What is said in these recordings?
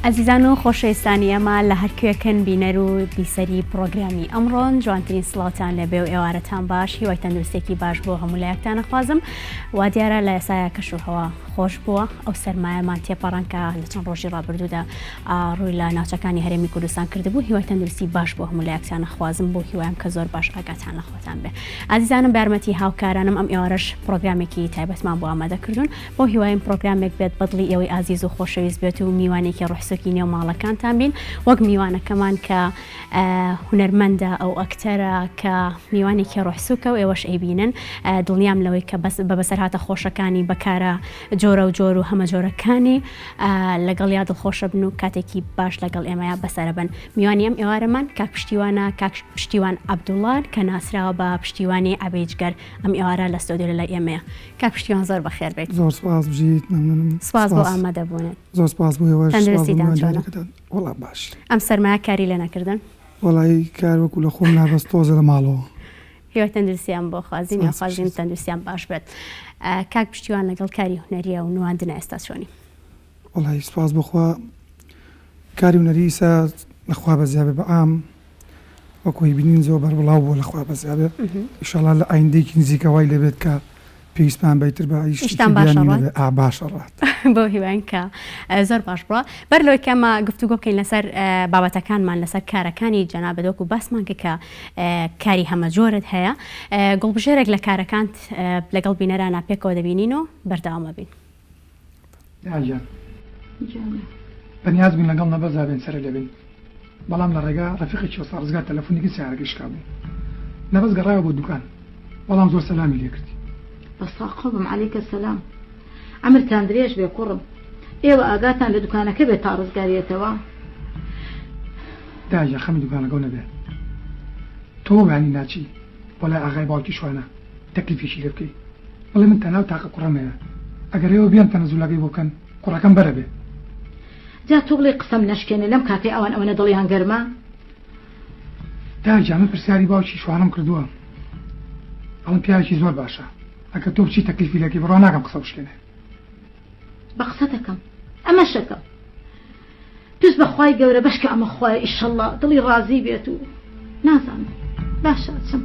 ئەزیزان و خۆشەویستانی ئێمە لە هەرکوێکن بینەر و بیسەری پڕۆگرامی ئەمڕۆن جوانترین سڵاوتان لێبێ و ئێوارەتان باش هیوای تەندروستێکی باش بۆ هەموو لایەکتان ئەخوازم وا دیارە لە ئێسایا کەش و هەوا خۆش بووە ئەو سەرمایەمان تێپەڕان کە لە چەند ڕۆژی ڕابردوودا ڕووی لە ناوچەکانی هەرێمی کوردستان کردبوو هیوای تەندروستی باش بۆ هەموو لایەکتان ئەخوازم بۆ هیوایم کە زۆر باش ئاگاتان لە خۆتان بێ ئازیزانم بە یارمەتی هاوکارانم ئەم ئێوارەش پڕۆگرامێکی تایبەتمان بۆ ئامادە کردوون بەو هیوایم پڕۆگرامێک بێت بەدڵی ئێوەی ئازیز و خۆشەویست بێت و میوانێکی ڕوحسوکی نێو ماڵەکانتان بین وەک میوانەکەمان کە هونەرمەندە ئەو ئەکتەرە کە میوانێکی ڕوحسوکە و ئێوەش ئەیبینن دڵنیام لەوەی کە بەس بە بەسەرهاتە خۆشەکانی بەکارە جۆرە و جۆر و هەمە جۆرەکانی لەگەڵیا دڵخۆشە بن و کاتێکی باش لەگەڵ ئێمەیا بەسەرە بن میوانی ئەم ئێوارەمان کاک پشتیوانە کاک پشتیوان عەبدوڵڵا کە ناسراوە بە پشتیوانی عەبەی جگەر ئەم ئێوارە لە ستۆدیۆ لەلای ئێمەیە کاک پشتیوان زۆر بەخێر بێیت. زۆر سپاس بژیت مەمنونم. سپاس بۆ ئامادەبوونت. زۆر سپاس بۆ ئێوەش سپاس بۆ تەندروستیتان چۆنە؟ میوانداریەکەتان. وەڵا باشین. ئەم سەرمایە کاری لێ نەکردن؟ وەڵایی کار وەکو لە خۆم نا بەس تۆزە لە ماڵەوە. هیوای تەندروستیان بۆ خوازین سپاس یاخوازین بژیت. تەندروستیان باش بێت. کاک پشتیوان لەگەڵ کاری هونەریە و نواندنە ئێستا چۆنی؟ وەڵایی سپاس بۆ خوا کاری هونەری ئیسا لە خوا بەزیا بێ بە عام وەکو ئەیبینین زۆر بەربڵاو بووە لە خوا بەزیا بێ ئیشەڵا لە ئایندەیەکی نزیکە وای لێ بێت کە پێویستمان بە ئیتر بە هیچ شتێکی ئیشتان باشە بیانی ڕات؟ نەبێ ئا باشە ڕات. بەو هیواین کە زۆر باش بڕوا. بەر لەوەی کە ئەمە گفتوگۆ بکەین لەسەر بابەتەکانمان لەسەر کارەکانی جەنابت وەکو باسمان کرد کە کاری هەمەجۆرت هەیە گوڵبژێرێک لە کارەکانت لەگەڵ بینەرانا پێکەوە دەبینین و بەردەوام ئەبین. دایە گیان بەنیاز بووین لەگەڵ نەبەزا بێن سەرە لێ بین بەڵام لە ڕێگا ڕەفیقێکی وەستا ڕزگار تەلەفۆنی کرد سەیارەکەی شکابوو نەبەز گەڕایەوە بۆ دوکان بەڵام زۆر سەلامی لێ کردی. بە ساقە بم عەلەیکە سەلام عەمرتان درێژ بێ کوڕم ئێوە ئاگاتان لە دوکانەکە بێ تا ڕزگار یەتەوە. دایە گیان خەمی دوکانەکەو نەبێ تۆ بۆ بەیانی ناچی بۆ لای ئاغای باوکی شوانە تەکلیفێکی لێ بکەی بڵێ من تەنها و تاقە کوڕەم هەیە ئەگەر ئێوە بیان تەنەزولەکەی بۆ بکەن کوڕەکەم بەرە بێ. جا تۆ بڵێی قسەم نەشکێنێ لەم کاتەی ئەوان ئەوەنە دڵیان گەرمە؟ دایە گیان من پرسیاری باوکی شوانەم کردووە ئەڵێن پیاوێکی زۆر باشە ئەگەر تۆ بچی تەکلیفی لێ بکەی بڕوا ناکەم قسە بشکێنێ. بە قسە دەکەم ئەمەشەکەم پشت بە خوای گەورە بەشکە ئەمە خوایە ئیشەڵا دڵی ڕازی بێت و نازانم باشە ئەچم.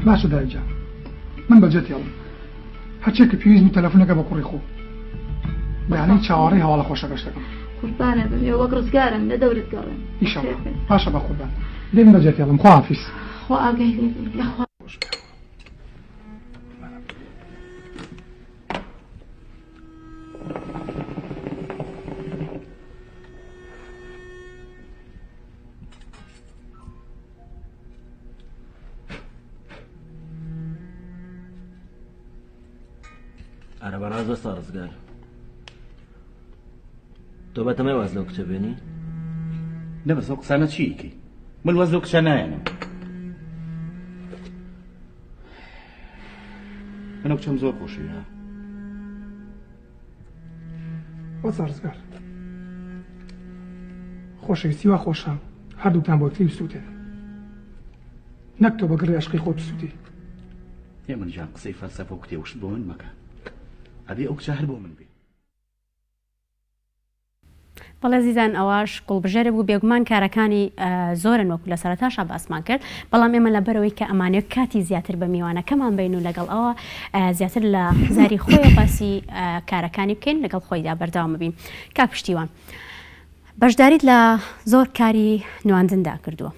باشە دایە گیان من بەجێت هێڵم هەرچێک کە پێویست بوو تەلەفونەکە بە کوڕی خۆ بەیانی چاوەڕێی هەواڵە خۆشەکەش دەکەم. قوربانە بم ئێوە وەک ڕزگارن لە دەورت گەڕێم. ئیشەڵا باشە بە قوربان دێ من بەجێت هێڵم خواحافیز. خوا ئاگای لێ بێ یاخوا. ئارە بەڕاست وەستا ڕزگار تۆ بەتەمای واز لەو کچە بێنی نە بەس ئەو قسانە چی ئەیکەی من واز لەو کچە نایەنم من ئەو کچەم زۆر خۆشەویە وەستا ڕزگار خۆشەویستی وا خۆشە هەردووکتان بۆ یەکتری بسووتێن نەک تۆ بە گڕی ئەشقی خۆت بسووتی هێمن گیان قسەی فەلسەفە و کتێب و شت بۆ من مەکە ئەبێ ئەو کچە هەر بۆ من بێ. بەڵێ زیزان ئەوەش گوڵبژێرە بوو بێگومان کارەکانی زۆرن وەکو لە سەرەتاشا باسمان کرد بەڵام ئێمە لەبەرەوەی کە ئەمانەوێت کاتی زیاتر بە میوانەکەمان بین و لەگەڵ ئەوە زیاتر لە زاری خۆیەوە باسی کارەکانی بکەین لەگەڵ خۆیدا بەردەوام بین کاک پشتیوان بەشداریت لە زۆر کاری نواندندا کردووە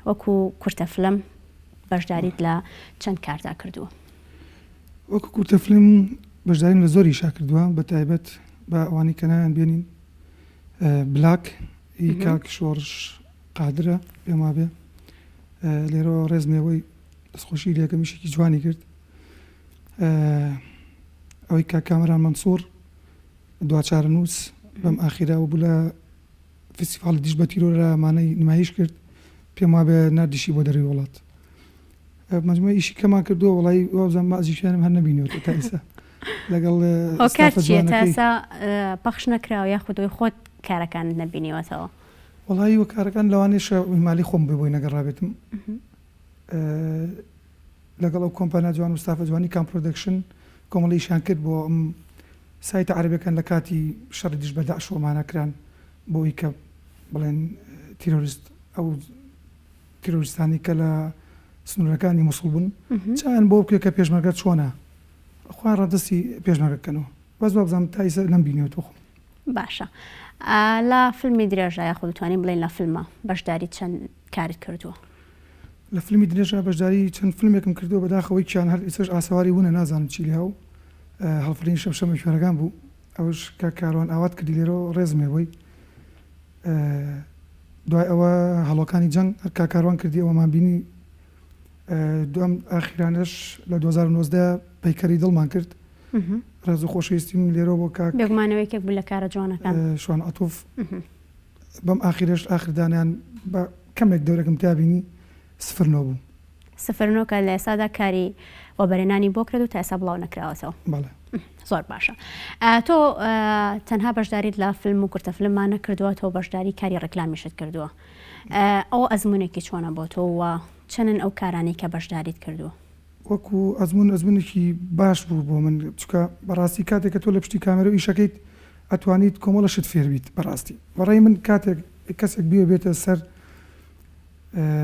وەکو کورتە فلم بەشداریت لە چەند کاردا کردووە؟ وەکو کورتە فلم بەشداریم لە زۆر ئیشا کردووە بە تایبەت با ئەوانەی کە ناویان بێنین بلاک ی کاک شۆڕش قادرە پێم وابێ لێرەوە ڕێزم لێوەی دەستخۆشی لێکەم ئیشێکی جوانی کرد ئەوەی کاک کامەران مەنسوور دوا چارەنووس بەم ئاخیرە ئەوە بوو لە فیستیڤاڵی دژ بە تیرۆرە مانەی نمایش کرد پێم وابێ ناردیشی بۆ دەرەوەی وڵات مەجموعە ئیشی کەمان کردووە وەڵی وابزانم مازیشیانم هەر نەبینیوەتەوە تا ئێستا لەگەڵ هۆکار ستافە چییە تا جوانەکەی ئێستا پەخش نەکراوە یاخود ئەوەی خۆت کارەکانت نەبینیوەتەوە؟ وەڵایی هۆکارەکان لەوانەیشە ئیهمالی خۆم بێ بۆی نەگەڕابێتم لەگەڵ ئەو کۆمپانیا جوان و ستافە جوانی کام پرۆدەکشن کۆمەڵی ئیشیان کرد بۆ ئەم. سایتە عەرەبیەکان لە کاتی شەڕی دژ بە داعش وەمانە کران بۆ ئەوی کە بڵێن تیرۆریست ئەو تیرۆریستانی کە لە سنوورەکانی موسڵ بوون چیان بۆ بکرێت کە پێشمەرگە چۆنە خۆیان ڕادەستی پێشمەرگە بکەنەوە بەس وابزانم تا ئیسە نەمبینیوە تۆ خۆم. باشە لە فیلمی درێژە یاخود دەتوانین بڵێین لە فیلمە بەشداری چەند کارت کردووە؟ لە فیلمی درێژە بەشداری چەند فیلمێکم کردووە بەداخەوەی کیان هەر ئیسەش ئاسەواری ونە نازانم چی لێ هاو هەڵفرینی شەمشەمە کوێرەکان بوو ئەوش کاک کاروان ئاوات کردی لێرەوە ڕێزم هەیە بۆی دوای ئەوە هەڵۆکانی جەنگ هەر کاک کاروان کردی ئەوەمان بینی دوام ئاخیرانەش لە 2019 پەیکەری دڵمان کرد ڕێز و خۆشەویستیم لێرەوە بۆ کاک بێگومانەوە یەکێک بوو لە کارە جوانەکان شوان عەتوف بەم ئاخیرەش ئاخردانیان بە کەمێک دەورێکم تیا بینی 09 بوو. 09 کە لە ئێستادا کاری وەبەرهێنانی بۆ کرد و تا ئێستا بڵاو نەکراوەتەوە. بەڵێ. زۆر باشە. تۆ تەنها بەشداریت لە فیلم و کورتە فیلممان نەکردووە، تۆ بەشداری کاری ڕێکلامیشت کردووە. ئەوە ئەزموونێکی چۆنە بۆ تۆ و چەنن ئەو کارانەی کە بەشداریت کردووە؟ وەکو ئەزموون ئەزموونێکی باش بوو بۆ من چونکە بەڕاستی کاتێک کە تۆ لە پشتی کامێرە و ئیشەکەیت ئەتوانیت کۆمەڵە شت فێر بیت بەڕاستی بەڕای من کاتێک کەسێک بیەوێ بێتە سەر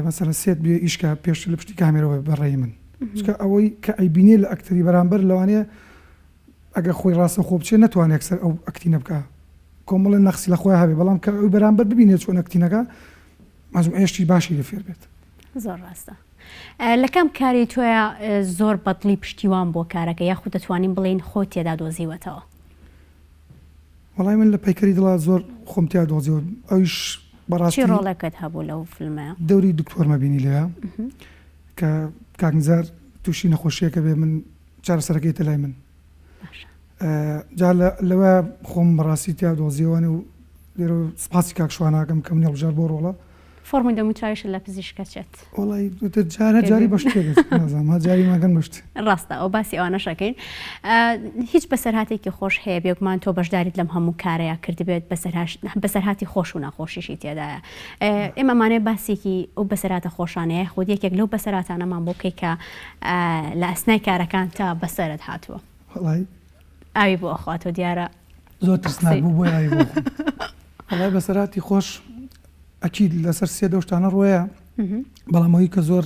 مەسەلەن سێت بێ ئیش کا پێشتر لە پشتی کامێرەوە بەڕای من چونکە ئەوەی کە ئەیبینێ لە ئەکتەری بەرامبەر لەوانەیە ئەگەر خۆی ڕاستەوخۆ بچێ نەتوانێ یەکسەر ئەو ئەکتینە بکا کۆمەڵە نەقسی لە خۆی هەبێ بەڵام کە ئەوی بەرامبەر ببینێ چۆن ئەکتینەکە مەجموعەیە شتی باشی لێ فێر بێت. زۆر ڕاستە. لە کام کاری تۆیا زۆر بەدڵی پشتیوان بووە کارەکە یاخود دەتوانین بڵێین خۆت تێدا دۆزیوەتەوە؟ وەڵای من لە پەیکەری دڵا زۆر خۆم تیا دۆزیەوە ئەویش بەڕاستی چی ڕۆڵێکت هەبوو لەو فیلمەیا؟ دەوری دکتۆرمە بینی لەوێ کە کاک نزار تووشی نەخۆشیەکە بێ من چارەسەرەکەی تە لای من جا لەوە خۆم بەڕاستی تیا دۆزیەوەێ و لێرە سپاسی کاک شواناکەم کە منی هەڵبژارد بۆ ڕۆڵە. فۆڕمی دەموچاویشت لە پزیشکە چێت. وەڵای جار هەر جاری بە شتێک ئەچێت نازانم هەر جاری ماگەن بە شت. ڕاستە ئەوە باسی ئەوانەش ئەکەین. هیچ بەسەرهاتێکی خۆش هەیە بێگومان تۆ بەشداریت لەم هەموو کارەیا کردبێت بەسەرهاتی خۆش و ناخۆشیشی تێدایە ئێمە ئەمانەوێت باسێکی ئەو بەسەرهاتە خۆشانەیە یاخود یەکێک لەو بەسەرهاتانەمان بۆ بکەی کە لە ئەسنای کارەکانتا بەسەرت هاتووە. وەڵای ئاوی بۆ ئەخواتەوە دیارە. زۆر ترسناک بوو بۆیە ئاوی بۆ ئەخۆم. وەڵای بەسەرهاتی خۆش ئەکید لەسەر سێ دەو شتانە ڕۆیە بەڵام ئەوەی کە زۆر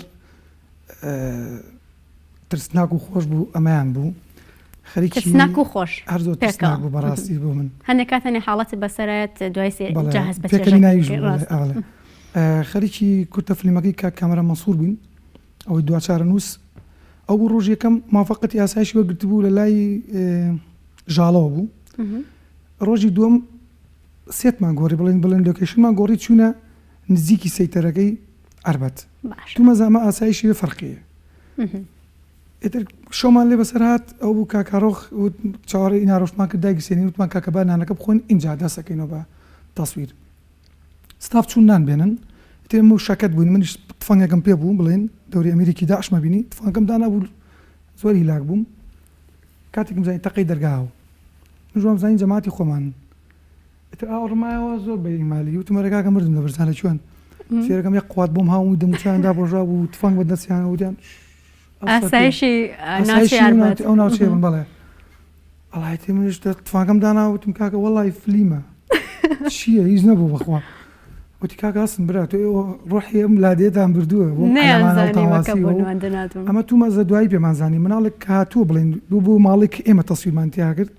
ترسناک و خۆش بوو ئەمەیان بوو خەریکی ترسناک و خۆش هەر زۆر ترسناک بوو بەڕاستی بۆ من هەندێک کات هەنێ حاڵەتت بەسەرایەت دوای سێ جا هەست بە پێکەنی ناویش بوو خەریکی کورتە فلیمەکەی کاک کامەران مەنسوور بووین ئەوەی دوا چارەنووس ئەو بوو ڕۆژ یەکەم موافەقەتی ئاسایشی وەرگرتبوو لە لای ژاڵەوە بوو ڕۆژی دووەم سێتمان گۆڕی بڵێن بڵێن لۆکەیشنمان گۆڕی چوینە نزیکی سەیتەرەکەی ئەربەت تومەز ئەمە ئاسایشی بێ فەرقیە ئیتر شەومان لێ بەسەر هات ئەو بوو کاک کارۆخ وت چاوەڕێی ئینارۆشمان کرد دایگرسێنین وتمان کاکە با نانەکە بخۆین ئینجا دەست ئەکەینەوە بە تەسویر ستاف چوون نان بێنن ئیتر ئێمە شەکەت بووین منیش تفەنگێکم پێ بوو بڵێن دەوری ئەمیرێکی داعشمە بینی تفەنگەکەم دانابوو زۆر هیلاک بووم کاتێکم زانی تەقەی دەرگا هاو منیش وام زانی جەماعەتی خۆمانن ئیتر ئاوڕم مایەوە زۆر بە ئیمالی وتم ئەرێ کاکە مردم لە برسان لە کوێن سێرەکەم یەک قوات بۆم هاوم و دەموچاویان داپۆشرابوو و تفەنگ بە دەستیانەوە وتیان ئاسایشی ناوچەی ئەربەت ئەو ناوچەیە بوون بەڵێ ئەڵایەتی منیش تفەنگەم دانا وتم کاکە وەڵی فلیمە چییە هیچ نەبوو بەخوا وتی کاکە هەستن برا تۆ ئێوە ڕۆحی ئەم لادێتان بردووە بۆ ئەمە تومەزە دوایی پێمان زانی مناڵێک کە هاتووە بڵێن بۆ بۆ ماڵێک کە ئێمە تەسویرمان تیا کرد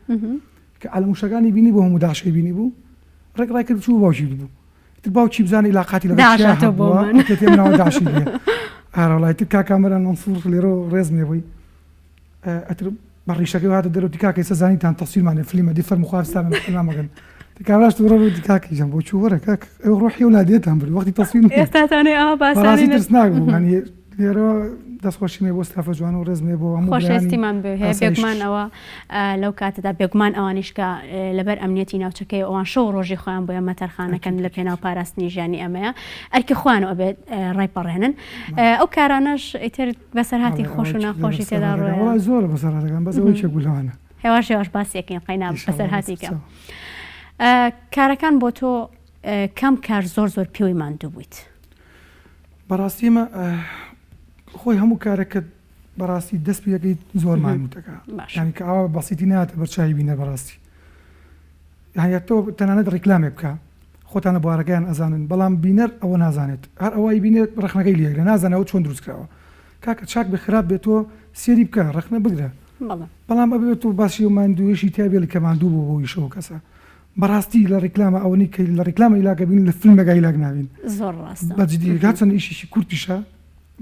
کە عەلەموشەکانی بینی بۆ هەموو داعشەی بینی بوو ڕێک ڕای کرد چوو باوکی بوو تر باوکی بزانێ عیلاقاتی لەگەڵ داعش کێ هاتەوە بۆ هەبووە من. تێ مناوە داعشی بووە ئارەڵای تر کاک کامەران مەنسوور لێرەوە ڕێزم لێ بووی ئەتر بە ڕیشەکەی هاتە دەرەوە تی کاکە ئێستا زانیتان تەسویرمان لێ فلیمە دی فەرموو خواستان فیلمەکەن کابراش تووڕە بوو تی کاکە گیان بۆ چوو وەرە کاک ئەو ڕۆحی ئەو لادێتان برد وەختی تەسویر نییە. ئێستاتانێ ئەوە بەڕاستی باسانی ترسناک بوو یانی لێرەوە دەستخۆشیم هەیە بۆ ستافە جوان و ڕێزم هەیە بۆ هەموو برایانی خۆشەویستیمان بێ هەیە ئاسایش. بێگومان ئەوە لەو کاتەدا بێگومان ئەوانیش کە لەبەر ئەمنیەتی ناوچەکەی ئەوان شەو و ڕۆژی خۆیان بۆ ئێمە تەرخانەکەن لە پێناو پاراستنی ژیانی ئێمەیە ئەرکی خۆیان و ئەبێت ڕایپەڕێنن ئەو کارانەش ئیتر بەسەرهاتی خۆش و ناخۆشی تێدا ڕۆیە. وەڵای زۆرە بەسەرهاتەکان بەس ئەوە یەکێک بوو لەوانە. هێواش هێواش باسی ئەکەین قەینا بەسەرهاتی کەم. کارەکان بۆ تۆ کام کار زۆر زۆر پێوەی ماندوو بوویت؟ بەڕاستی ئێمە خۆی هەموو کارەکە. بەڕاستی دەست پێەکەیت زۆر مانوتەکە ینی کە ئاوا بەسیتی ناتە بەرچوی بینەر بەڕاستی یانی تۆ تەنانەت ڕیکلامێک بکە خۆتان لە بوارەکەیان ئەزانن بەڵام بینەر ئەوە نازانێت هەر ئەوەی بینێت ڕەخنەکەی لێگرە نازانێت ئەوە چۆن دروست کراوە کاکە چاک بێ خراپ بێ تۆ سێری بکە ڕەخنە بگرە بەڵام ئەبێت تۆ باسی و ماندوویشی تیا بێڵی کە ماندوو بوو بۆ ئیشەوە کەسە بەڕاستی لە ڕیکلامە ئەوەنی کە لە ڕیکلامە هیلاکە بین لە فیلمەکە هیلاک نابین زۆر ڕاستە بە جدی هەرچەند ئیشیشی کورتیشە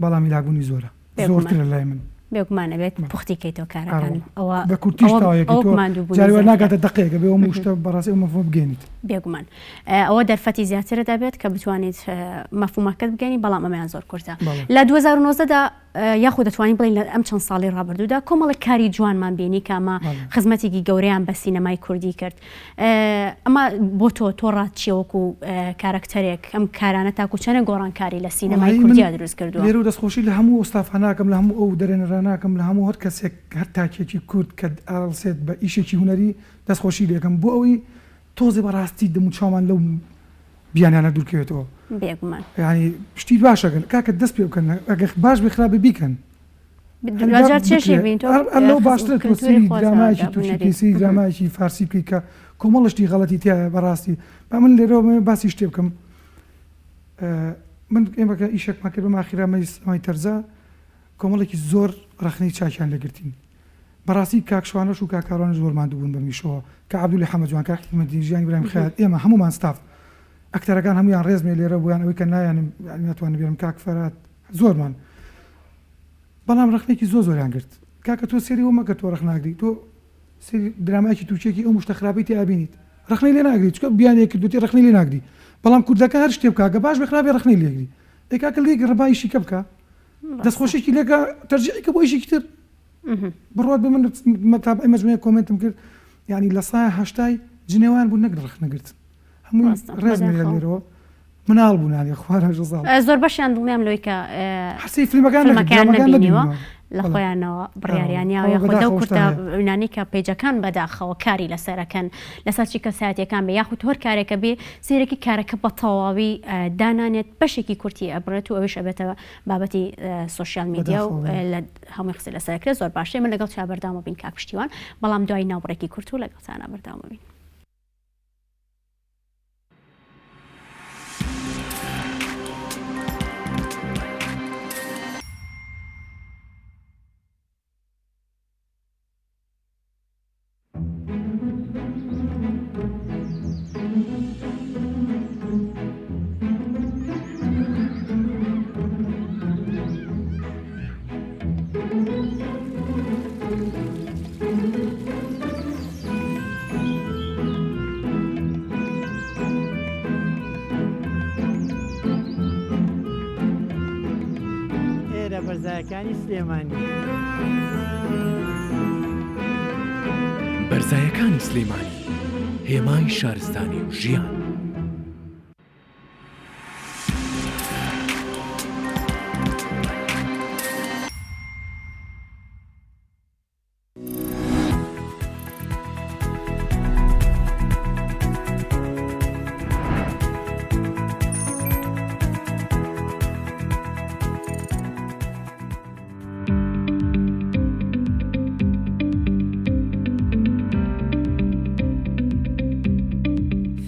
بەڵام هیلاکبوونی زۆرە. زۆرترە لای من. بێگومان ئەبێت پوختی کەیتەوە کارەکان ئەوە بە کورتیش تەواویەکەی تۆ جاری وا ناگاتە دەقێک ئەبێ ئەو شتە بەڕاستی ئەو مەفهومە بگەینیت. بێگومان ئەوە دەرفەتی زیاترت ئەبێت کە بتوانیت مەفهومەکەت بگەینی بەڵام ئەمەیان زۆر کورتە لە 2019 دا یاخود دەتوانین بڵێین لە ئەم چەند ساڵی ڕابردوودا کۆمەڵێک کاری جوانمان بینی کە ئەمە خزمەتێکی گەورەیان بە سینەمای کوردی کرد ئەمە بۆ تۆ تۆ ڕات چیە وەکو کارەکتەرێک ئەم کارانە تاکو چەنە گۆڕانکاری لە سینەمای وەڵایی من کوردیا دروست کردووە؟ لێرەوە دەستخۆشی لە هەموو ئەو ستافانە ئەکەم لە هەموو ئەو دەرهێنەرانە ئەکەم لە هەموو هەر کەسێک هەر تاکێکی کورد کە ئەڵسێت بە ئیشێکی هونەری دەستخۆشی لێ ئەکەم بۆ ئەوەی تۆزێ بە ڕاستی دەموچاومان لەو بیانیانە دوور کەوێتەوە بێگومان. یانی شتی باش ئەکەن کاکە دەست پێ بکەن ئەگەر باش بێ خراپ بێ بیکەن دواجار چێژی بین تۆ هەر لەو باشترە تۆ سەیری درامایەکی تورکی بکەی سەیری درامایەکی فارسی بکەی کە کۆمەڵە شتی غەڵەتی تیایە بەڕاستی با من لێرەوە بمەوێ باسی شتێ بکەم من ئێمە کە ئیشێکمان کرد بەم ئاخیرا مەی تەرزە کۆمەڵێکی زۆر ڕەخنەی چاکیان لێگرتین بەڕاستی کاک شوانەش و کاک کاروانش زۆر ماندوو بوون بەم ئیشەوە کە عەبدولی حەمە جوان کاک حیکمەتدین ژیانی برایم خەیات ئێمە هەموومان ستاف ئەکتەرەکان هەموویان ڕێزمێ لێرە بوویان ئەوەی کە نایانم ناتوانم بێرم کاک فەرات زۆرمان بەڵام ڕەخنەیەکی زۆر زۆریان گرت کاکە تۆ سێری ئەوە مەکە تۆ ڕەخناگری تۆ سێری درامایەکی تورکیەکی ئەو مشتە خراپەی تیا بینیت ڕەخنەی لێ ناگری چونکە بیانیە کردوتی ڕەخنەی لێ ناگری بەڵام کوردەکە هەر شتێ بکا گە باش بێ خراپ بێ ڕەخنەی لێگری ئێ کاکە لێک ڕبا ئیشی کە بکە دەستخۆشیکی لێکە تەرجیعی کە بۆ ئیشێکی تر بڕوات بێ من مەتابعی مەجموعەیەک کۆمێنتم کرد یعنی لە سایە هەشتای جنێوان بوو نەک ڕەخنەگرتن هەمووی ڕێزم لێ لێرەوە مناڵ بوون یانی خوار هەژدە ساڵ. زۆربەشیان دڵنیام لەوەی کە حەسەی فیلمەکان فیلمەکەیان نەبینیوە لە خۆیانەوە بڕیاریان یاوە یاخود لەو کورتە نانی کە پەیجەکان بەداخەوە کاری لەسەرەکەن لەسەر چی کەسایەتیەکان بێ یاخود هەر کارێکە بێ سەیرەکی کارەکە بە تەواوی دانانێت بەشێکی کورتی ئەبڕێت و ئەویش ئەبێتە بابەتی سۆشیال میدیا و لە هەمووی قسە لەسەر کرێت زۆر باشە من لەگەڵ چا بەردەوام بین کاک پشتیوان بەڵام دوای ناوبڕێکی کورت و لەگەڵتانە بەردەوام بین. ئێرە بەرزایەکانی سلێمانی. بەرزایەکانی سلێمانی هێمای شارستانی و ژیان.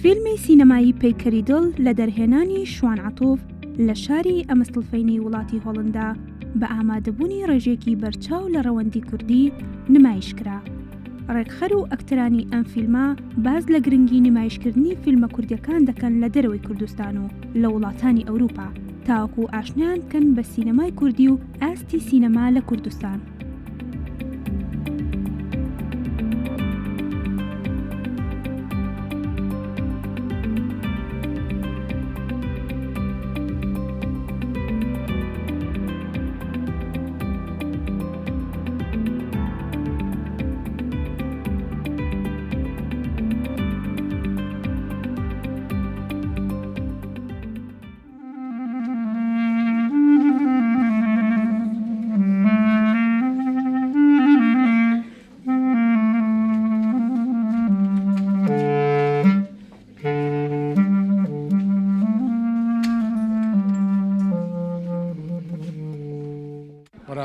فیلمی سینەمایی پەیکەری دڵ لە دەرهێنانی شوان عەتوف لە شاری ئەمستڵفەینی وڵاتی هۆڵندا بە ئامادەبوونی ڕێژەیەکی بەرچاو لە ڕەوەندی کوردی نمایش کرا. ڕێکخەر و ئەکتەرانی ئەم فیلمە باس لە گرنگی نمایشکردنی فیلمە کوردیەکان دەکەن لە دەرەوەی کوردستان و لە وڵاتانی ئەوروپا تاوەکو ئاشنایان بکەن بە سینەمای کوردی و ئاستی سینەما لە کوردستان.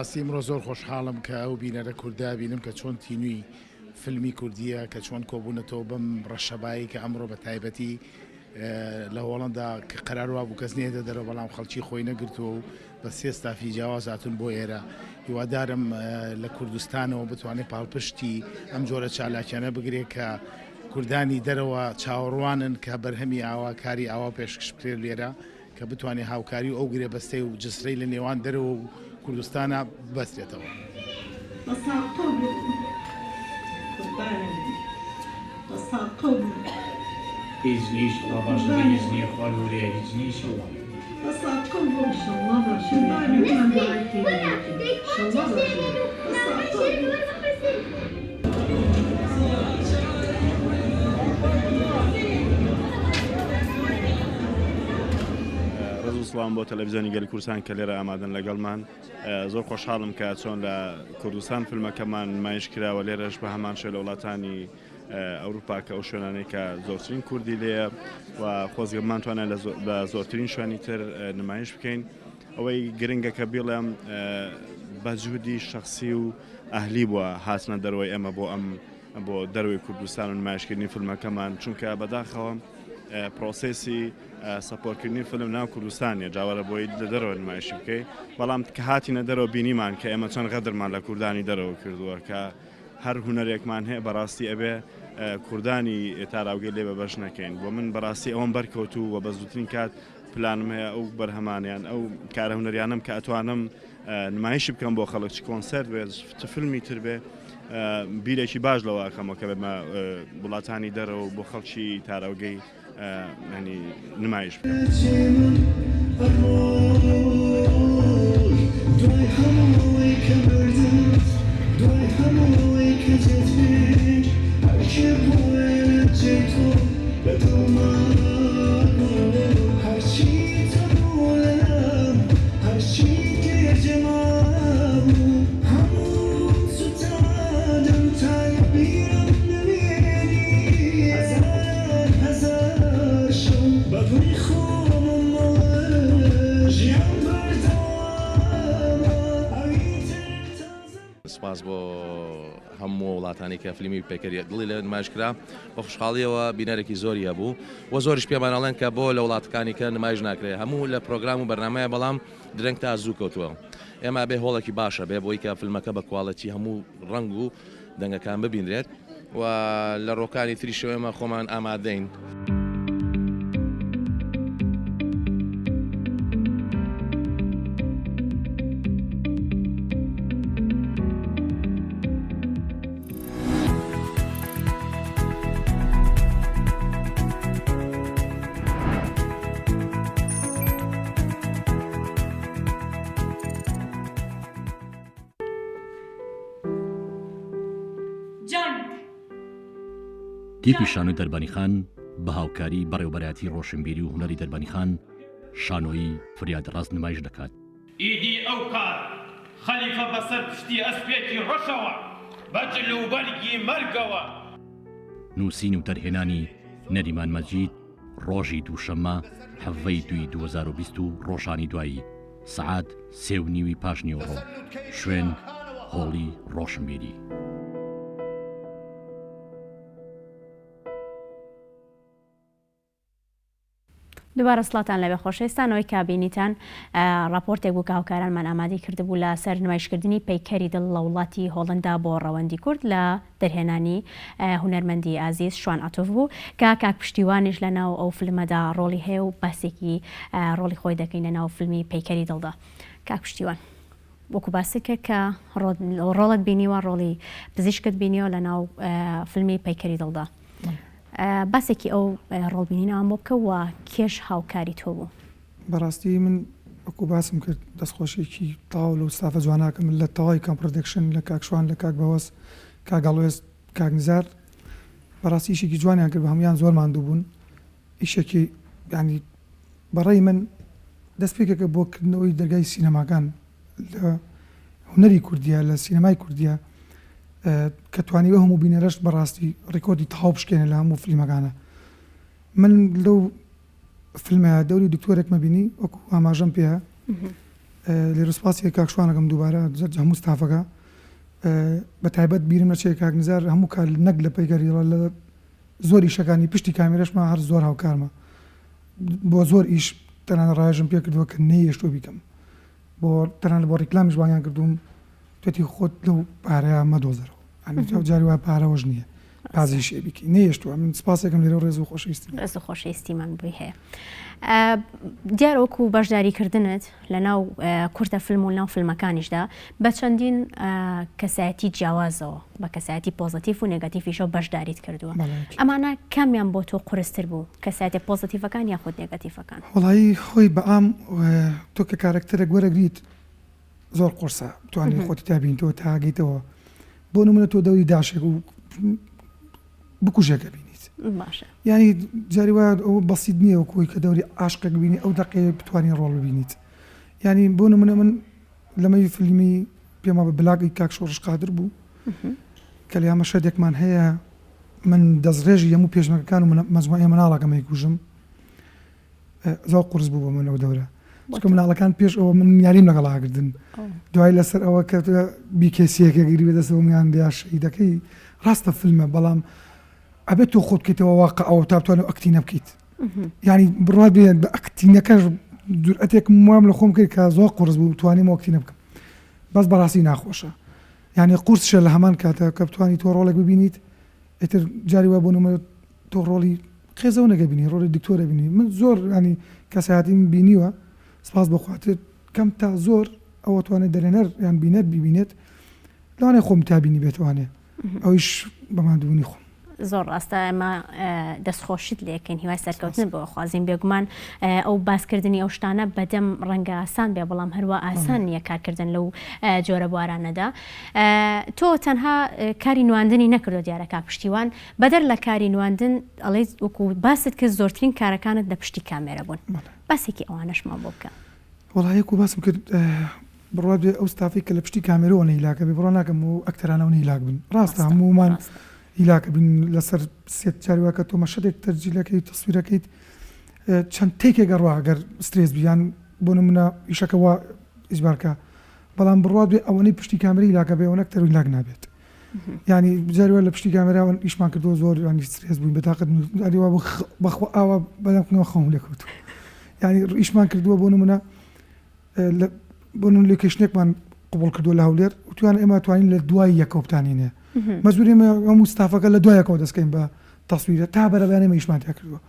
بەڕاستی ئمڕۆ زۆر خۆشحاڵم کە ئەو بینەرە کوردە بینم کە چۆن تینووی فیلمی کوردییە، کە چۆن کۆبوونەتەوە بەم ڕەشەبایی کە ئەمڕۆ بە تایبەتی لە هۆڵەندا کە قەرار وابوو کەس نەیەتە دەرەوە بەڵام خەڵکی خۆی نەگرتووە و بە سێ ستافی جیاواز هاتوون بۆ ئێرە. هیوادارم لە کوردستانەوە بتوانێت پاڵپشتی ئەم جۆرە چالاکیانە بگرێت کە کوردانی دەرەوە چاوەڕوانن کە بەرهەمی ئاوا کاری ئاوا پێشکش بکرێت لێرە کە بتوانێت هاوکاری و ئەو گرێبەستەی و جسرەی لە نێوان دەرەوە و کوردستانا ببەسترێتەوە. ڕێز و سڵاوم بۆ تەلەڤیزیۆنی گەلی کوردستان کە لێرە ئامادەن لەگەڵمان زۆر خۆشحاڵم کە چۆن لە کوردستان فیلمەکەمان نمایش کراوە لێرەش بە هەمان شێوە لە وڵاتانی ئەوروپا کە ئەو شوێنانەی کە زۆرترین کوردی لێیە و خۆزگە بمانتوانایە لە زۆرترین شوێنی تر نمایش بکەین ئەوەی گرنگە کە بیڵێم بە جهودی شخصی و ئەهلی بووە هاتنە دەرەوەی ئێمە بۆ ئەم بۆ دەروی کوردستان و نمایشکردنی فیلمەکەمان چونکە بەداخەوە پرۆسێسی سەپۆرکردنی فیلم ناو کوردستانە جاوەرە بۆی لە دەرەوە نمایشی بکەی بەڵام کە هاتینە دەرەوە بینیمان کە ئێمە چەند غەدرمان لە کوردانی دەرەوە کردووە کە هەر هونەرێکمان هەیە بەڕاستی ئەبێ کوردانی تاراوگەی لێ بەبەش نەکەین بۆ من بەڕاستی ئەوەم بەرکەوت و وە بە زووترین کات پلانم هەیە ئەو بەرهەمانیان ئەو کارە هونەریانم کە ئەتوانم نمایشی بکەم بۆ خەڵک چ کۆنسێرت بێت چ فیلمی تر بێ بیرێکی باش لەوە ئەکەمەوە کە بێمە وڵاتانی دەرەوە بۆ خەڵکی تاراوگەی ینی نمایش بکەم. سوپاس بۆ هەموو وڵاتانی کە فلیمی پەیکەری دڵی لێ نمایش کرا بە خوشحاڵیەوە بینەرێکی زۆری هەبوو و زۆریش پێمان ئەڵێن کە بۆ لە وڵاتەکانی کە نمایش ناکرێ هەموو لە پرۆگرام و بەرنامەیە بەڵام درەنگ تا زوو کەوتووە ئێمە بێ هۆڵێکی باشە بێ بۆی کە فیلمەکە بە کواڵێتی هەموو ڕەنگ و دەنگەکان ببینرێت و لە ڕۆکانی تریشەوە ئێمە خۆمان ئامادەین. تیپی شانۆی دەربەنیخان بە هاوکاری بەڕێوبەرایەتی ڕۆشنبیری و هونەری دەربەنیخان شانۆیی فریاد ڕەس نمایش دەکات. ئیدی ئەو کات خەلیفە بەسەر پشتی ئەسپێکی ڕەشەوە، بە جل و بەرگی مەرگەوە. نووسین و دەرهێنانی، نەریمان مەجید، ڕۆژی دووشەممە حەڤە ی دووی 2020 و ڕۆژانی دوایی سەعات سێ و نیوی پاش نیوەڕۆ، شوێن، هۆڵی ڕۆشنبیری. دووبارە سڵاتان لەبێ خۆشەویستان ئەوەی کە بینیتان ڕاپۆرتێک بوو کە هاوکارانمان ئامادەی کردبوو لە سەر نمایشکردنی پەیکەری دڵ لە وڵاتی هۆڵندا بۆ ڕەوەندی کورد لە دەرهێنانی هونەرمەندی ئازیز شوان عەتوف بوو کە کاک پشتیوانیش لە ناو ئەو فلمەدا ڕۆڵی هەیە و باسێکی ڕۆڵی خۆی دەکەین لە ناو فلمی پەیکەری دڵدا کاک پشتیوان وەکو باست کرد کە ڕۆڵت بینیوە ڕۆڵی پزیشکت بینیوە لە ناو فلمی پەیکەری دڵدا باسێکی ئەو ڕۆڵ بینینەوەم بۆ بکە و کێش هاوکاری تۆ بوو؟ بەڕاستی من وەکو باسم کرد دەستخۆشیەکی تەواو لەو ستافە جوانە ئەکەم لە تەواوی کام پرۆدەکشن لە کاک شوان لە کاک بەهۆز کاک هەڵوێست کاک نزار بەڕاستی ئیشێکی جوانیان کرد بە هەموویان زۆر ماندوو بوون ئیشێکی یانی بەڕەی من دەستپێکێکە بۆ کردنەوەی دەرگای سینەماکان لە هونەری کوردیە لە سینەمای کوردیە کە توانیوە هەموو بینەرەش بەڕاستی ڕیکۆردی تەواو بشکێنێ لە هەموو فلیمەکانە من لەو فیلمە دەوری دکتۆرێکمە بینی وەکو ئاماژەم پێ. لێرە سوپاسی کاک شوانەکەم دووبارە هەموو ستافەکە بە تایبەت بیرم نەچێ کاک نزار هەموو کار نەک لە پەیکەری لە زۆر ئیشەکانی پشتی کامێرەشما هەر زۆر هاوکارمە بۆ زۆر ئیش تەنانە ڕاوێژم پێ کردووە کە نەیەشتووە بیکەم بۆ تەنانەت بۆ ڕیکلامیش بانگیان کردووم توێتی خۆت لەو پارەیە مەدۆزەرەوە ئەمی جاری وایە پارەوەش نییە بازیشێ بیکەی نەیەشتووە من سپاسێکم لێرە ڕێز و خۆشەویستی ڕێز و خۆشەویستیمان بۆی هەیە دیارە وەکو بەشداریکردنت لە ناو کورتە فیلم و ناو فیلمەکانیشدا بە چەندین کەسایەتی جیاوازەوە بە کەسایەتی پۆزەتیف و نێگەتیفیشەوە بەشداریت کردووە ئەمانە کامیان بۆ تۆ قورستر بوو کەسایەتیە پۆزەتیفەکان یاخود نێگەتیفەکان؟ وەڵایی خۆی بە عام تۆ کە کارەکتەرێک وەرەگریت زۆر قورسە بتوانی خۆتی تا بینتەوە تا گەیتەوە بۆ نمونە تۆ دەوری داشێک و بکوژێکە بینیت باشە یعنی جاری وایە ئەوە بەسیت نییە وەکوی کە دەوری عاشقێک بینی ئەو دەقەیە بتوانی ڕۆڵ ببینیت یعنی بۆ نمونە من لەمەی فیلمی پێم وابێ بلاگی کاک شۆڕش قادر بوو کە لە مەشهەدێکمان هەیە من دەستڕێژی هەموو پێشمەرگەکان و مەجموعەی مناڵەکەم ئەیکوژم زۆر قورس بوو بۆ من ئەو دەورە چونکە مناڵەکان پێش ئەوە من یاریم لەگەڵ ئاگردن دوای لەسەر ئەوە کە بیکێسیەکە گری بەدەستەوە میان دیا شەهیدەکەی ڕاستە فیلمە بەڵام ئەبێت تۆ خۆت بکەیتەوە واقع ئەوە تا بتوانێت ئەکتینە بکەیت یعنی بڕوات بێ بە ئەکتینەکەش جورئەتێکم وام لە خۆم کرد کە زۆر قورس بوو توانیم ئەکتینە بکەم بەس بەڕاستی ناخۆشە یعنی قورسشە لە هەمان کاتە کە بتوانی تۆ ڕۆڵێک ببینیت ئیتر جاری وا بۆ نمونە تۆ ڕۆڵی قێزەونەکە بینی ڕۆڵی دکتۆرە بینی من زۆر ینی کەسایەتیم بینیوە سپاس بۆ خواتر کەم تا زۆر ئەوە توانێت دەرێنەر یان بینەر ببینێت لەوانەیە خۆم تا بینی بێتوانێ ئەویش بە ماندووبوونی خۆم. زۆر ڕاستە ئێمە دەستخۆشیت لێکەین هیوای سەرکەوتن بۆ خوازین بێگومان ئەو باسکردنی ئەو شتانە بەدەم ڕەنگە ئاسان بێ بەڵام هەروە ئاسان نییە کارکردن لەو جۆرە بوارانەدا تۆ تەنها کاری نواندنی نەکردو دیارە کاک پشتیوان بەدەر لە کاری نواندن ئەڵێیت وەکو باست کرد زۆرترین کارەکانت لە پشتی کامێرە بوون باسێکی ئەوانەشمان بۆ بکە. وەڵا یەکو باسم کرد بڕوات بێ ئەو ستافەی کە لە پشتی کامێرەوە نەیلاکە بێ بڕوا ناکەم و ئەکتەرانەوە نەیلاک بن ڕاستە هەموومان هیلاکە بین لەسەر سێت جاری وا کە تۆ مەشهەدێک تەرجیلەکەی تەسویرەکەیت چەند تێکێک ئەڕوا گەر سترێس بی یان بۆ نمونە ئیشەکە وا ئیجبارکە بەڵام بڕوات بێ ئەوەنەی پشتی کامێرە هیلاکە بێ ئەوەنە ئەکتەر هیلاک نابێت یانی جاری وا لە پشتی کامێرا ئیشمان کردووە زۆر ینی سترێس بووین بەتاقەت ینی وا بەخوا ئاوا بەدەم قنەوە خەوم لێ کەوتوو یانی ئیشمان کردووە بۆ نمونە بۆ نمونە لۆکەیشنێکمان قبوڵ کردووە لە هەولێر وتویان ئێمە توانین لە دوای یەکەوە بتانینێ مەجبور ئێمە هەموو ستافەکە لە دوای یەکەوە دەستکەین بە تەسویرە تا بەرەبەیان ئێمە ئیشمان تیا کردووە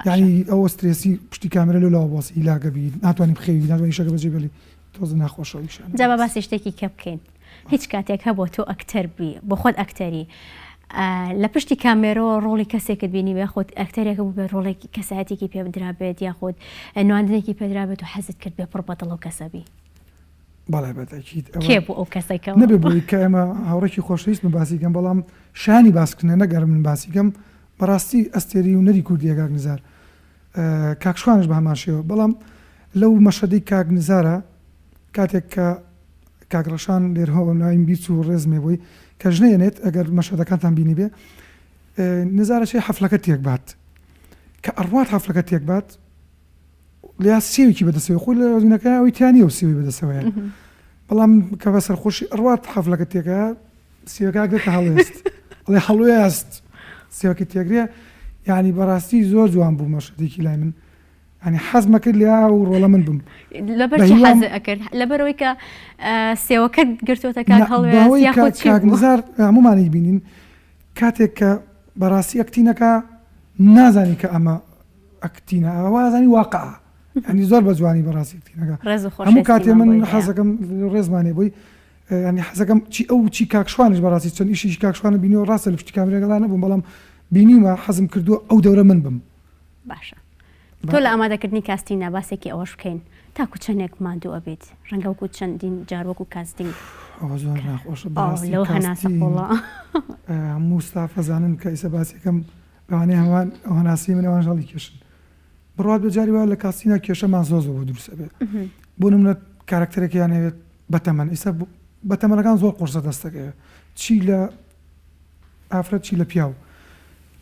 یانی ئەوە سترێسی پشتی کامێرە لەو لاوە بۆس هیلاکە بی ناتوانانی بخەوی ناتوانانی ئیشەکە بەجێ بێڵی تۆزە ناخۆشە ئەو ئیشانە. جا با باسی شتێکی کە بکەین هیچ کاتێک هەبووە تۆ ئەکتەر بی بۆ خۆت ئەکتەری لە پشتی کامێرەوە ڕۆڵی کەسێکت بینی یاخود ئەکتەرێکە بوو بێت ڕۆڵێکی کەسایەتێکی پێ بدرابێت یاخود نواندنێکی پێدرابێت و حەزت کرد بێ پڕ بەدڵ ئەو کەسە بی؟ بەڵێ بە تەئکید ئەوە کێ بوو ئەو کەسە کە نەبێ بۆی کە ئێمە هاوڕێکی خۆشەویستمە باسی کەم بەڵام شایانی باسکردنە نەک هەر من باسی کەم بەڕاستی ئەستێرەی هونەری کوردیە کاک نزار کاک شوانش بە هەمان شێوە بەڵام لەو مەشهەدەی کاک نزارە کاتێک کە کاک ڕەشان لێرەوە ناویم بیر چوو ڕێزمێ بۆی کە ژنەیەنێت ئەگەر مەشهەدەکانتان بینیبێ نزارە چێ حەفلەکە تێک بات کە ئەڕوات حەفلەکە تێک بات لیا سێوێکی بەدەستەوە خۆی لە ژنەکە ئەوی تیا نییە و سێوی بەدەستەوەیە بەڵام کە بە سەرخۆشی ئەڕوات حەفلەکە تێکە سێوەکە گرتە هەڵوێست ئەڵێ هەڵوێست سێوەکە تێگرێ یعنی بەڕاستی زۆر جوان بوو مەشهەدێکی لای من یعنی حەزمە کرد لە ئەو ڕۆڵە من بم لەبەر چی حەز ئەکرد لەبەرەوەی کە سێوەکەت گرتووەتە کاک هەڵوێست یاخود چی کاک نزار هەموومانی بینین کاتێک کە بەڕاستی ئەکتینەکە نازانی کە ئەمە ئەکتینە ئەوە وازانی واقعە ینی زۆر بە جوانی بەڕاستی ئەکتینەکە هەموو کاتێ من حەزەکەم ڕێزمانێ بۆی ینی حەزەکەم چی ئەو چی کاک شوانش بەڕاستی چەند ئیشی کاک شوانە بینیوە ڕاستە لە پشتی کامێرەکەدا نەبووم بەڵام بینیومە حەزم کردووە ئەو دەورە من بم باشە تۆ لە ئامادەکردنی کاستیندا باسێکی ئەوەش بکەین تاکو چەندێک ماندوو ئەبیت ڕەنگە وەکو چەندین جار وەکو کاستینگ ئەوە زۆر ناخۆشە بەڕاستی لەو هەناسە قوڵە هەموو ستاف ئەزانن کە ئیسە باسیەکەم لەوانەیە هەمان ئەو هەناسەی من ئەوانش هەڵیکێشن بڕوات بێ جاری وایە لە کاستینا کێشەمان زۆر زۆر بۆ دروست ئەبێ بۆ نمونە کارەکتەرێکیان هەوێت بەتەمەن ئیسە بەتەمەنەکان زۆر قورسە دەستەکەوێت چی لە ئافرەت چی لە پیاو.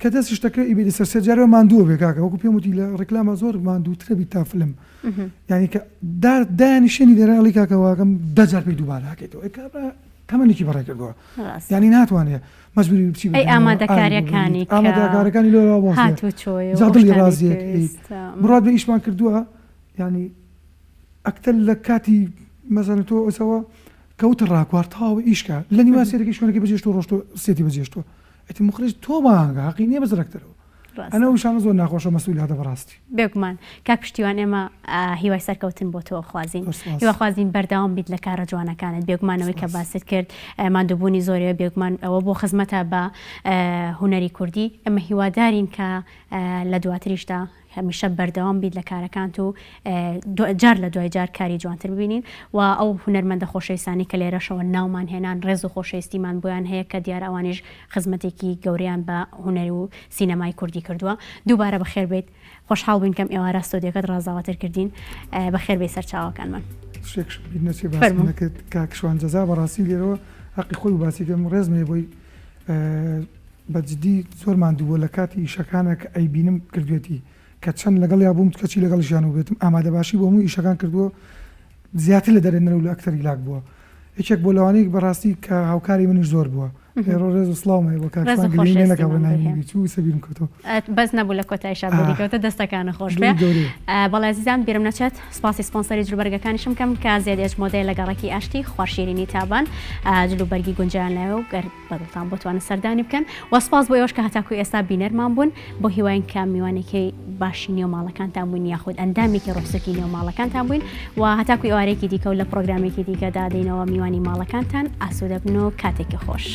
کە دەستیش دەکرێ ئیبێتی سەر سێ جارەوە ماندووە بێ کاکە وەکو پێم وتی لە ڕیکلاما زۆر ماندووترە بی تا فلم یعنی کە دا دایانیشێنی لێرە ئەڵی کاکە واکەم دە جار پێی دووبارە ئەکەیتەوە ئەی کابرا تەمەنێکی بەڕێ کردووە یعنی ناتوانێ مەجبوری بچی ئەی ئامادەکاریەکانی کە ئامادەکارەکانی لۆرەوە بۆ هاتوچۆی جا دڵی ڕازیەکەی بڕات بە ئیشمان کردووە یعنی ئەکتەر لە کاتی مەزەنە تۆ ئەوسەوە کەوتە ڕاکوار تەواو ئیشکە لە نیوان سێرەکەی شوێنەکەی بەجێشتووە ڕۆشتووە سێتی بەجێشتووە ئیتر موخریج تۆ بانگە هەقی نییە بەسەر ئەکتەرەوە ئەنە وشانە زۆر ناخۆشە مەسئولیاتە بەڕاستی. بێگومان کاک پشتیوان ئێمە هیوای سەرکەوتن بۆ تۆ خوازین هیواخوازین بەردەوام بیت لە کارە جوانەکانت بێگومان ئەوەی کە باست کرد ماندووبوونی زۆرەیە بێگومان ئەوە بۆ خزمەتە بە هونەری کوردی ئێمە هیوادارین کە لە دواتریشدا هەمیشە بەردەوام بیت لە کارەکانت و جار لە دوای جار کاری جوانتر ببینین و ئەو هونەرمەندە خۆشەویستانەی کە لێرەشەوە ناومان هێنان ڕێز و خۆشەویستیمان بۆیان هەیە کە دیارە ئەوانیش خزمەتێکی گەورەیان بە هونەر و سینەمای کوردی کردووە دووبارە بەخێر بێیت خۆشحاڵ بووین کەم ئێوارە ستۆدیۆکەت ڕازاوەتر کردین بەخێر بێی سەرچاوەکانمان. شتێکشم بیر نەچێ باسم نەکرد کاک شوان جەزا بەڕاستی لێرەوە هەقی خۆی بوو باسی کەم ڕێزم هەیە بۆی بە جدی زۆر ماندوو بووە لە کاتی ئیشەکانا کە ئەیبینم کردوێتی کە چەند لەگەڵیا بووم کەچی لەگەڵیشیا نەبووبێتم ئامادەباشی بۆ هەموو ئیشەکان کردووە زیاتر لە دەرهێنەر و لە ئەکتەر هیلاک بووە یەکێک بووە لەوانەی بەڕاستی کە هاوکاری منیش زۆر بووە ئێرۆ ڕێز و سڵاوم هەیە بۆ کاک ڕێز و شوان گلەیی نەکا خۆشەویستیمان بە بۆی ناوی هەیە. بی چوو سە بیرم کەوتەوە. بەس نەبوو لە کۆتایشا بیری کەوتە دەستەکانت خۆش بێ دڵی گەورەیە. بەڵێ ئەزیزان بیرم نەچێت سوپاسی سپۆنسەری جلوبەرگەکانیشم کەم کە زێد ئێچ مۆدەیە لە گەڕەکی ئاشتی خوار شیرینی تابان جلوبەرگی گونجیان لایە و گەر بەدڵتان بتوانن سەردانی بکەن و سپاس بۆ ئێوەش کە هەتاکو ئێستا بینەرمان بوون بۆ هیواین کە میوانێکی باشی نێو ماڵەکانتان بووین یاخود ئەندامێکی ڕۆحسوکی نێو ماڵەکانتان بووین و هەتاکو ئێوارێکی دیکە و لە پرۆگرامێکی دیکەدا دێینەوە میوانی ماڵەکانتان ئاسوودە بن و کاتێکی خۆش.